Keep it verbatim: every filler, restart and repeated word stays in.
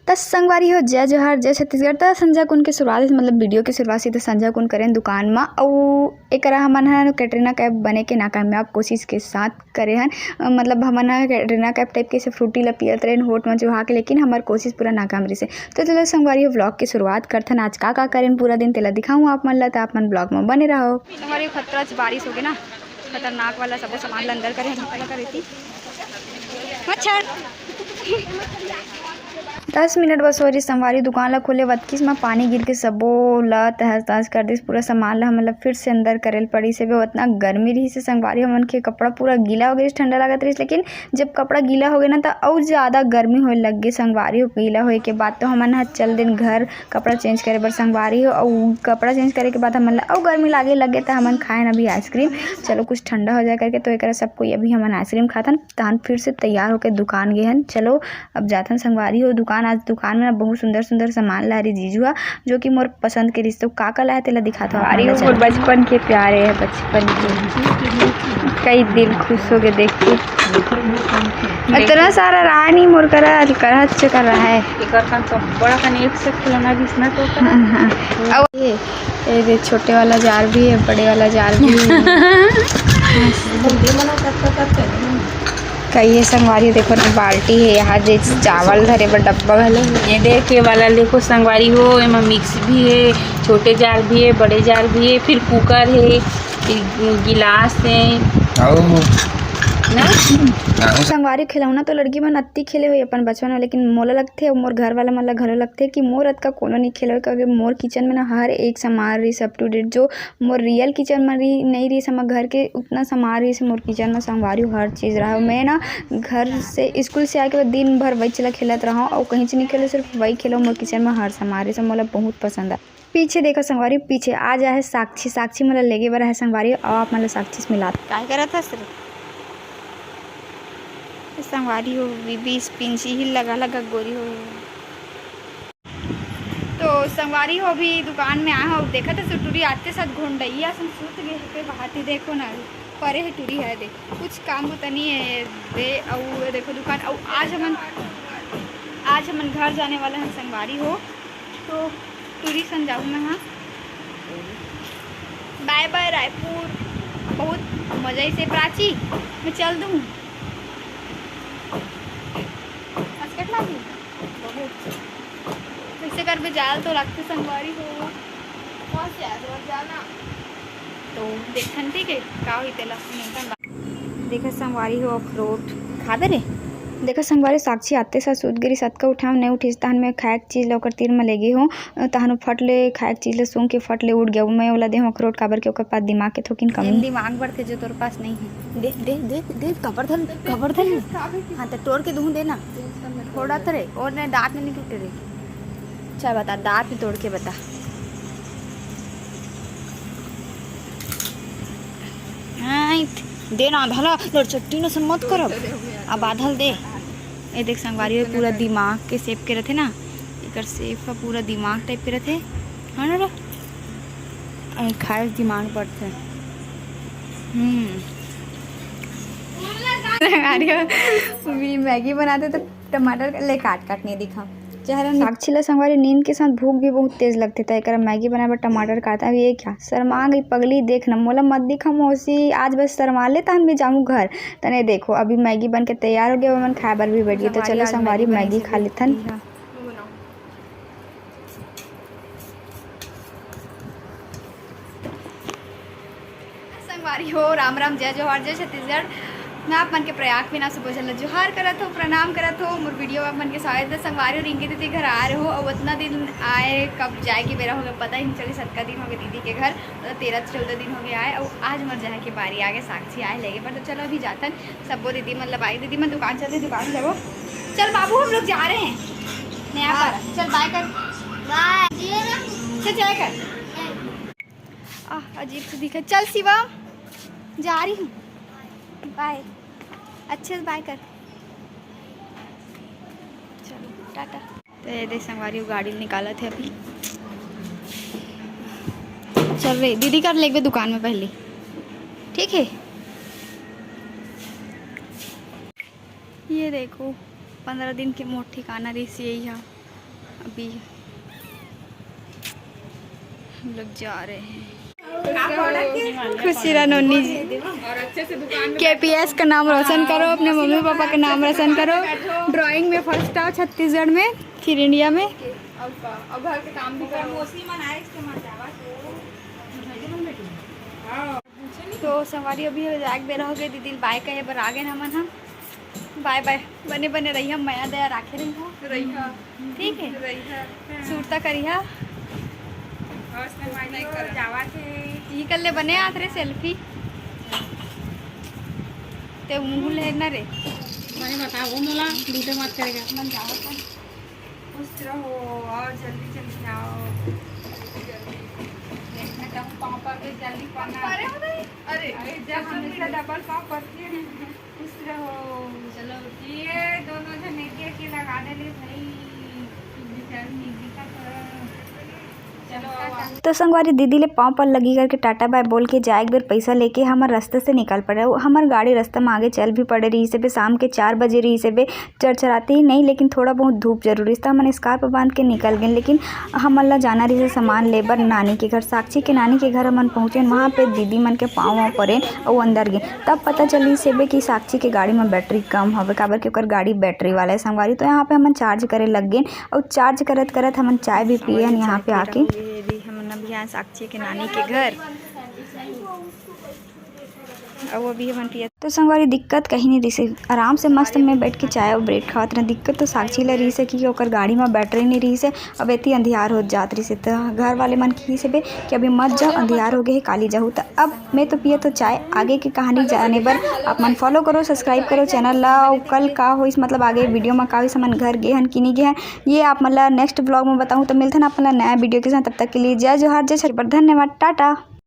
त संगवारी हो, जय जोहार, जय छत्तीसगढ़। त संझा कुन के शुरुआत, मतलब वीडियो के शुरुआत सीधे संझा कुन करेन दुकान म। अउ एकरा हमन ह कैटरीना कैफ बने के नाकामयाब कोशिश के साथ करे हन। अ, मतलब हमन ह कैटरीना कैफ टाइप के से फ्रूटी ला पियत रहेन होठ म चुहा के, लेकिन हमर कोशिश पूरा नाकाम रहिसे। तो चलो संगवारी हो, व्लॉग के शुरुआत करथन। आज का का करेन पूरा दिन, तेला दिखाऊं आप मन ला, त आप मन व्लॉग म बने रहो। संगवारी हो, खतरा च बारिश हो गे ना, खतरनाक वाला सबो सामान ला अंदर करे हन, पता करे थी। मच्छर। दस मिनट बस हो रही संगवारी, दुकान ला खोले, वतकीस म पानी गिर के सबो ला तहस तहस कर दिस। पूरा सामान ला हमन ला फिर से अंदर करे ल पड़िस। अबे उतना गर्मी रहिस हे संगवारी, हमन के कपड़ा पूरा गीला हो गइस, ठंडा लागत रहिस, लेकिन जब कपड़ा गीला हो गे ना, त अउ ज्यादा गर्मी होए लग गे संगवारी हो। गीला होए के बाद तो हमन ह चल देन घर कपड़ा चेंज करे बर संगवारी हो। अउ कपड़ा चेंज करे के बाद हमन ला अउ गर्मी लागे लग गे, त हमन खाए न अभी आइसक्रीम। चलो कुछ ठंडा हो जाए करके, तो एकरा सब कोई अभी हमन आइसक्रीम खाथन। तहन फिर से तैयार होके दुकान गे हन। चलो अब जाथन संगवारी हो दुकान। आज दुकान में ना बहुत सुंदर सुंदर सामान ला रही जीजू हा, जो कि मोर पसंद के रिश्ते का का लाए तेला दिखात हो आप संगवारी मन ला। हो, मोर चल। बचपन के प्यारे है, बचपन के। कई दिल खुश हो गए देख के। इतना सारा रहा नहीं मोर करा, आज करा अच्छे कर रहा है। एकर कन तो बड़ा कन एक से खिलौना घिसना तो होता है। हाँ, हाँ। अउ ये, ये दे छोटे वाला जार भी है, बड़े वाला जार भी है। कहिए संगवारी, देखो ना, बाल्टी है यहाँ, जे चावल धरे बर डब्बा घलो है। ये देख, ये वाला देखो संगवारी हो, एमा मिक्स भी है, छोटे जार भी है, बड़े जार भी है, फिर कुकर है, फिर गिलास है। अउ ना? अउ संगवारी, खिलौना तो लड़की मन अत्ती खेले होही अपन बचपन में, लेकिन मोला लगथे अउ मोर घर वाला मन ला घलो लगथे कि मोर अतका कोनो नहीं खेले होही, क्योंकि मोर किचन में ना हर एक सामान रहिस up to date, जो मोर रियल किचन में रही, नहीं रहिस हमर घर के उतना सामान रहिस मोर किचन में संगवारी हो, हर चीज़ रहा। मैं ना घर से, स्कूल से आके बाद दिन भर वही चला खेलत रहा, अउ कहीं से नहीं खेलो, सिर्फ वही खेलो। मोर किचन में हर सामान रहिस, मोला बहुत पसंद आए। पीछे देखो संगवारी, पीछे आ जाए साक्षी, साक्षी मोला लेगे बर है संगवारी, अउ आप मन ला साक्षी से मिलात। काय करत हस रे? संगवारी हो, बीबी पिंची ही लगा लगा गोरी हो। तो संगवारी हो, अभी दुकान में आए हो, देखत हस टुरी आते साथ घोंडइया सन सूत गे हे, बात ही देखो ना, परे हे टुरी है दे, कुछ काम बुता नहीं है दे। अउ देखो दुकान, अउ आज हमन, आज हमन घर जाने वाला है संगवारी हो, तो टुरी सन जाऊँ मैं, हाँ, बाय बाय रायपुर। बहुत मजा से प्राची, मैं चल दूँ। अस्कट लागी। बहुत। कैसे करबे, जाल तो लागथे संगवारी हो। कौन से आदमी जाना? तो देखथन, ठीक है, का होई तेला, मिलथन बा-, देखा संगवारी हो, अखरोट खाबे रे। देखा संगवारी, साक्षी आते सा सूत गिरी, सतका उठाव नहीं उठिस, तहन मैं खाए के चीज ला ओकर तीर में लेगे हूँ, तहन वो फट ले खाए के चीज ला सूंघ के फट ले उठ गया। मैं ओला देहूँ अखरोट, काबर के ओकर पास दिमाग के थोकिन कमी। दिमाग बढ़ते जो तोर पास नहीं है। दे, दे, दे, दे, कबर धल, कबर धल। हाँ, तो तोड़ के दूँ, दे ना। थोड़ा तो रे, और नहीं, दांत नहीं टूटे रे। चल बता, दांत में तोड़ के बता। हाँ, इत-, दे ना, आधा ला, लड़चट्टी न सन मत करब। अब आधा ल दे। ये देख संगवारी हो, पूरा दिमाग के shape के रथे ना, एकर shape ह पूरा दिमाग type के रथे, है ना रे? अउ खाए से दिमाग बढ़थे। हम्म। संगवारी हो, भी मैगी बनाते तो टमाटर ले काट काट नहीं दिखा चेहरा। साक्षी ला संगवारी नींद के साथ भूख भी बहुत तेज लगथे, त एकरा मैगी बनाए बर टमाटर काटत हे। ये क्या शर्मा गई पगली, देख न मोला मत दिखा मौसी, आज बस शर्मा ले तहन भी जाऊँ घर। तने देखो अभी मैगी बन के तैयार हो गया, हमन खाए बर भी बैठ गए। तो संगवारी चलो आज संगवारी मैगी मैगी बनाइस खा लेथन। संगवारी हो, राम राम, जय जोहार, जय छत्तीसगढ़। मैं आप मन के प्रयाग पिना से बोझल जोहार करत हो, प्रणाम करत हो। मोर वीडियो आप मन के स्वागत है। संगवारी हो, रिंकी दीदी घर आ रहे हो, अब उतना दिन आए, कब जाए के बेरा हो गया, पता ही नहीं चली। सतका दिन हो गए दीदी के घर, मतलब तेरह चौदह दिन हो गए आए, और आज मोर जाए के बारी आ गए, साक्षी आए लेगे पर। तो चलो अभी जाथन, सबो दीदी मन ला bye। दीदी मन दुकान चलते, दुकान जाबो। चल बाबू, हम लोग जा रहे हैं नया पारा। चल bye कर। Bye। चल जय कर। आह, अजीब से दिखे। चल शिवम, जा रही हूँ, bye। अच्छे से bye कर। चलो टाटा। तो ये देख संगवारी, वो गाड़ी निकालत हे अभी। चल रे दीदी, कर लेबे दुकान में पहले, ठीक है। ये देखो, पंद्रह दिन के मोर ठिकाना रहिस यही हा। अभी हम लोग जा रहे हैं। खुशी रहा नोनी जी। केपीएस का नाम रोशन करो, अपने मम्मी पापा का नाम रोशन करो। ड्राइंग में फर्स्ट आओ छत्तीसगढ़ में, फिर इंडिया में। और का? और घर के काम भी करो। तो संगवारी, अभी जाए के बेरा हो गए, दीदी बाय कहे बर आ गए हमन ह। बाय बाय, बने बने रहिया, मया दया राखे रहिया। रहिया। ठीक है। रहिया। सुरता करिया। और संगवारी हो जावा थे। निकल ले बने आत रे सेल्फी। ते मुंह ले ना रे। भाई बताओ मोला, लूटे मत करेगा। मन जावा था। खुश रहो और जल्दी जल्दी आओ। जल्दी जल्दी। देखना चाहूँ पाँव पर के जल्दी पड़ना। अरे, अरे, अरे, जब हमेशा डबल पाँव पड़ती है। खुश रहो। चलो, ये दोनों जन एक एक के लगा दे ले भाई। बेचारी दिक्कत है। चलो, अब तो संगवारी, दीदी ले पाँव पर लगी करके टाटा बाय बोल के जाए एक बेर पैसा लेके हमर रास्ते से निकल पड़े। वो हमर गाड़ी रास्ते में आगे चल भी पड़े रही से बे, शाम के चार बजे रही से बे, चरचराते ही नहीं, लेकिन थोड़ा बहुत धूप जरूर रहिस, त हमन स्कार्फ बांध के निकल गेन। लेकिन हमन ला जाना रहिस सामान ले बर नानी के घर। साक्षी के नानी के घर हमन पहुँचेन, वहाँ पे दीदी मन के पाँव वाँव परेन अउ अंदर गेन। तब पता चलिस हेबे कि साक्षी के गाड़ी में बैटरी कम हवे, काबर कि ओकर गाड़ी बैटरी वाला है संगवारी। तो यहाँ पे हमन चार्ज करे लग गेन अउ चार्ज करत करत हमन चाय भी पियन यहाँ पे आके। हमन अभी आए साक्षी के नानी के घर। अउ अभी हमन पियत। तो संगवारी, दिक्कत कहीं नहीं रहिसे, आराम से मस्त में बैठ के चाय अउ ब्रेड खावत रहे। दिक्कत तो साक्षी ला रहिसे कि ओकर गाड़ी में बैटरी नहीं रहिसे, अब एती अंधियार होत जात रहिसे। तो घर वाले मन कहिस हेबे कि अभी मत जाओ, अंधियार हो गए हे, काली जाहू। तो अब मैं तो पियत हो चाय, आगे के कहानी जाने बर आप मन फॉलो करो, सब्सक्राइब करो चैनल ला। अउ कल का होइस, मतलब आगे वीडियो में का होइस, हमन घर गे हन कि नहीं गे हन, ये आप मन ला नेक्स्ट ब्लॉग में बताऊँ। तो मिलथन आप मन ला नया वीडियो के साथ, तब तक के लिए जय जोहार, जय छत्तीसगढ़, धन्यवाद, टाटा।